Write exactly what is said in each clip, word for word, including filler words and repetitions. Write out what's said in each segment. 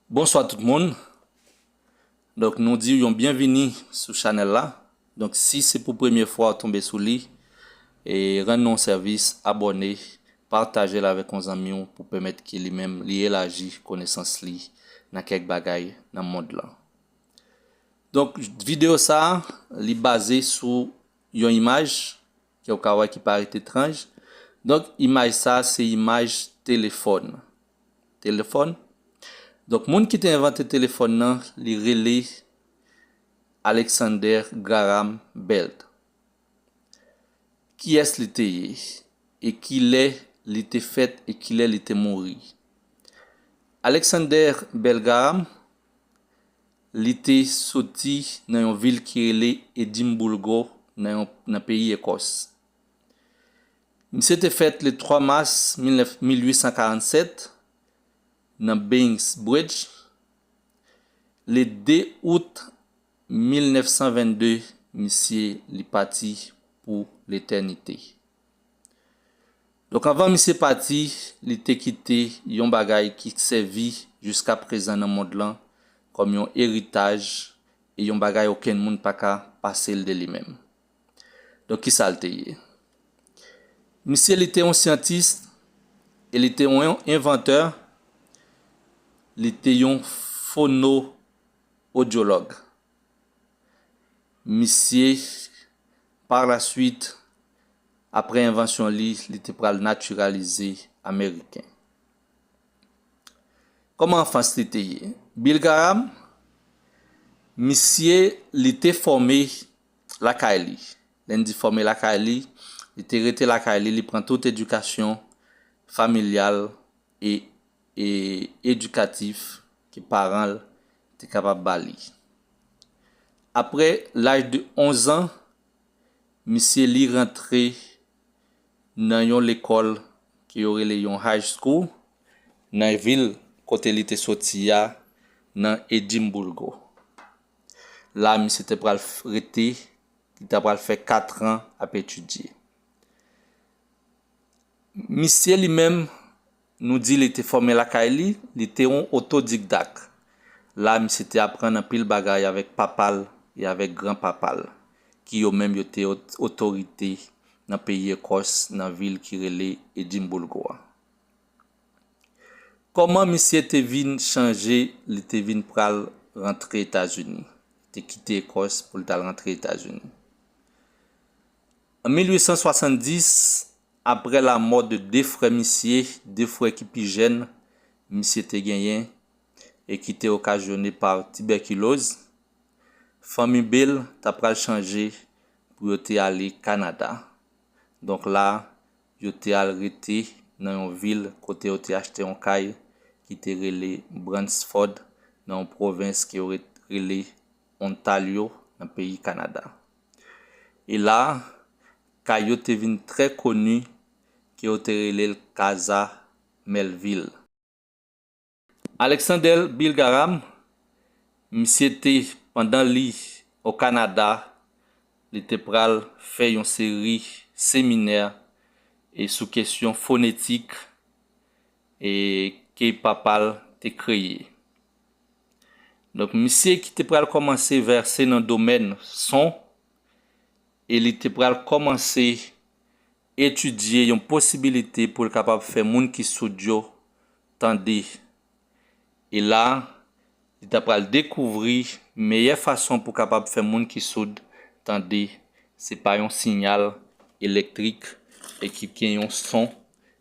Bonswa tout moun. Donk, nou di w yon byenvini sou chanèl la. Donk, si se pou premye fwa w tonbe sou li, e rann nou yon sèvis, abòne, pataje l avèk yon zanmi w pou pèmèt ke li menm li elaji konesans li nan kèk bagay nan mond lan. Donk, videyo sa a, li baze sou yon imaj ke w ka wè ki parèt etranj. Donk, imaj sa a se imaj telefòn. Telefòn. Donk, moun ki te envante telefòn nan, li rele Alexander Graham Bell. Kiyès li te ye? E kilè li te fèt? E kilè li te mouri? Alexander Bell Graham, li te soti nan yon vil ki rele Edimboulgo, nan yon, nan peyi Ekòs. Misye te fèt le twa mas mil nèf, mil uit san karannsèt nan Bainbridge. Le de out mil nèf san vennde, misye li pati pou letènite. Donk, anvan misye pati, li te kite yon bagay ki sèvi jiska prezan nan mond lan kòm yon eritaj e yon bagay okenn moun pa ka pase l de li menm. Donk, kisa l te ye? Misye, li te yon syantis e li te yon envantè, li te yon fono-odyològ. Misye, pa la swit, apre envansyon li, li te pral natiralize ameriken. Kòman anfans li te ye? Bill Graham, misye, li te fòme lakay li. Lè n di fòme lakay li, li te rete lakay li, li pran tout edikasyon familyal e, e edikatif ke paran l te kapab ba li. Apre laj de onz an, misye li rantre nan yon lekòl ke yo rele yon high school, nan vil kote li te soti a, nan Edimboulgo. La, misye te pral f-, rete, li te pral fè kat an ap etidye. Misye li menm, nou di li te fòme lakay li, li te yon otodidak. La, misye te aprann anpil bagay avèk papa l e avèk granpapa l, ki yo menm yo te ot-, otorite nan peyi Ekòs, nan vil ki rele Edimboulgo a. Kòman misye te vin chanje, li te vin pral rantre Etazini? Li te kite Ekòs pou l t al rantre Etazini. An mil uit san swasanndis, apre lamò de de frè misye, de frè ki pi jèn misye te genyen e ki te okazyone pa tibèkiloz, fanmi Bell ta pral chanje pou yo te ale Kanada. Donk la, yo te al rete nan yon vil kote yo te achte yon kay ki te rele Brantford, nan yon pwovens ke yo re-, rele Ontario, nan peyi Kanada. E la, kay yo te vin trè koni, ke yo te rele l Casa Melville. Alexander Bill Graham, misye te, pandan li o Kanada, li te pral fè yon seri seminè e sou kesyon fonetik e ke papa l te kreye. Donk, misye ki te pral kòmanse vèse nan domèn son, e li te pral kòmanse etidye yon posibilite pou l kapab fè moun ki soud yo tande. E la, li ta pral dekouvri meyè fason pou kapab fè moun ki soud tande, se pa yon siyal elektrik e ki gen yon son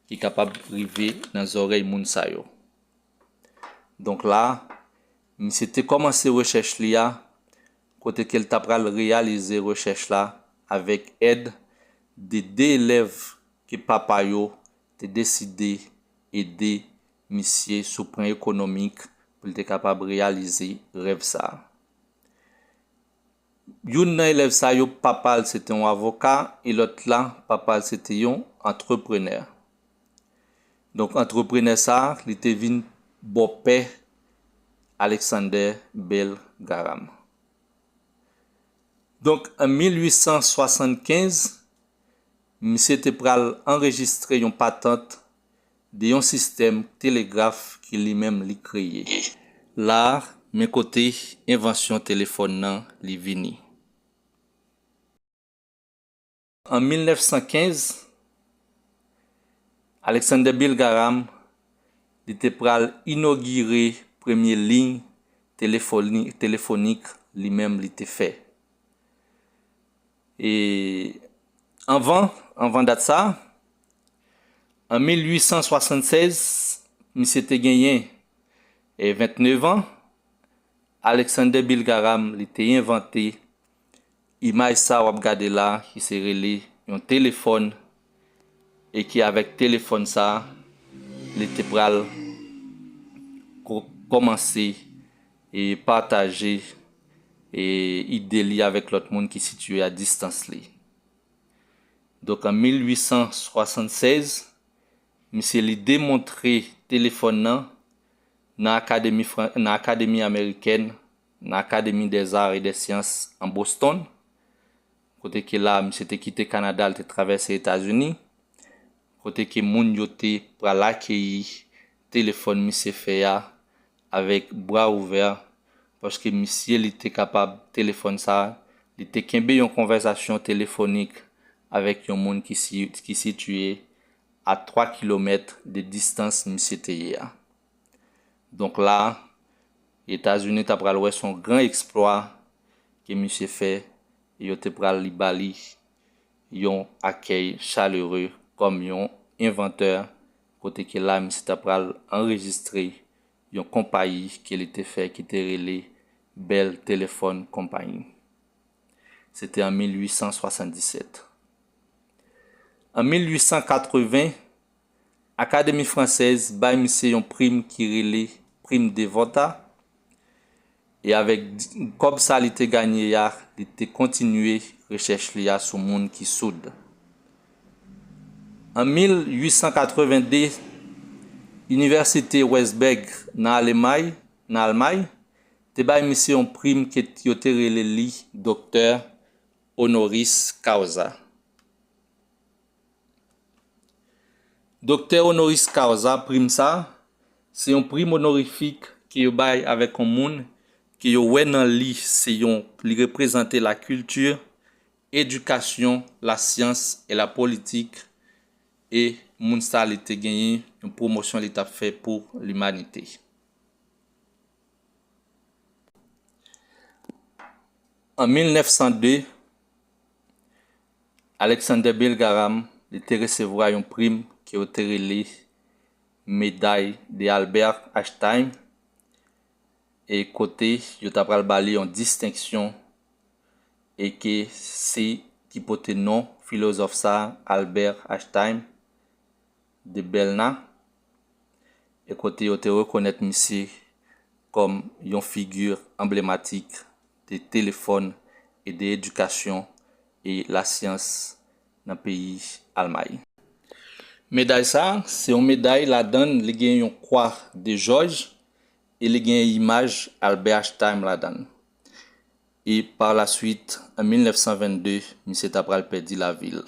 ki kapab rive nan zòrèy moun sa yo. Donk la, misye te kòmanse rechèch li a, kote ke l ta pral reyalize rechèch la avèk èd de de elèv ke papa yo te deside ede misye sou pwen ekonomik pou l te kapab reyalize rèv sa a. Youn nan elèv sa yo, papa l se te yon avoka, e lòt la, papa l se te yon antreprenè. Donk, antreprenè sa a, li te vin bòpè Alexander Bell Graham. Donk, an mil uit san swasannkenz, misye te pral anrejistre yon patant de yon sistèm telegraf ke li menm li kreye. La, men kote envansyon telefòn nan li vini. An mil nèf san kenz, Alexander Bill Graham, li te pral inogire premye liy telefoni-, telefonik li menm li te fè. E anvan, anvan dat sa, an mil uit san swasannsèz, misye te genyen, e, vennèf an, Alexander Bill Graham, li te envante imaj sa w ap gade la, ki se rele yon telefòn, e ki avèk telefòn sa, li te pral ko-, kòmanse e pataje e ide li avèk lòt moun ki sitiye a distans li. Donk, an mil uit san swasannsèz, misye li demontre telefòn nan nan Akademi Fran-, nan Akademi Amerikèn, nan Académie des Arts et des Sciences an Boston, kote ke la, misye te kite Kanada, li te travèse Etazini, kote ke moun yo te pral akeyi telefòn misye fè a avèk bra ouvè, paske misye li te kapab, telefòn sa, li te kenbe yon konvèsasyon telefonik avèk yon moun ki si-, ki sitiye a twa kilomèt de distans misye te ye a. Donk la, Etazini ta pral wè se yon gran eksplwa ke misye fè, e yo te pral li ba li yon akèy chalere kòm yon envantè, kote ke la misye ta pral anrejistre yon konpayi ke li te fè ki te rele Bell Telephone Company. Se te an mil uit san swasanndisèt. An mil uit san katreven, Akademi Fransèz bay misye yon prim ki rele Prime de Volta, e avèk di-, kòb sa li te ganye a, li te kontinye rechèch li a sou moun ki soud. An mil uit san katreven de, Inivèsite Wurzburg nan Alemay, nan Almay, te bay misye yon prim ke t-, yo te rele li Doktè Honoris Causa. Doktè Honoris Causa, prim sa, se yon prim onorifik ke yo bay avèk yon moun ke yo wè nan li se yon, li reprezante la culture, éducation, la science et la politique, e moun sa li te genyen yon pwomosyon li t ap fè pou limanite. An mil nèf san de, Alexander Bell Graham, li te resevwa yon prim ke yo te rele Médaille de Albert Einstein, e kote yo ta pral ba li yon distenksyon, e ke se ki pote non filozòf sa, Albert Einstein de Berna, e kote yo te rekonèt misye kòm yon figi anblematik de telefòn e de edikasyon e lasyans nan peyi Almay. Meday sa, se yon meday ladan l, li gen yon kwa de Jòj e li gen imaj Albert Einstein ladan l. E pa la swit, an mil nèf san vennde, misye ta pral pèdi lavi l.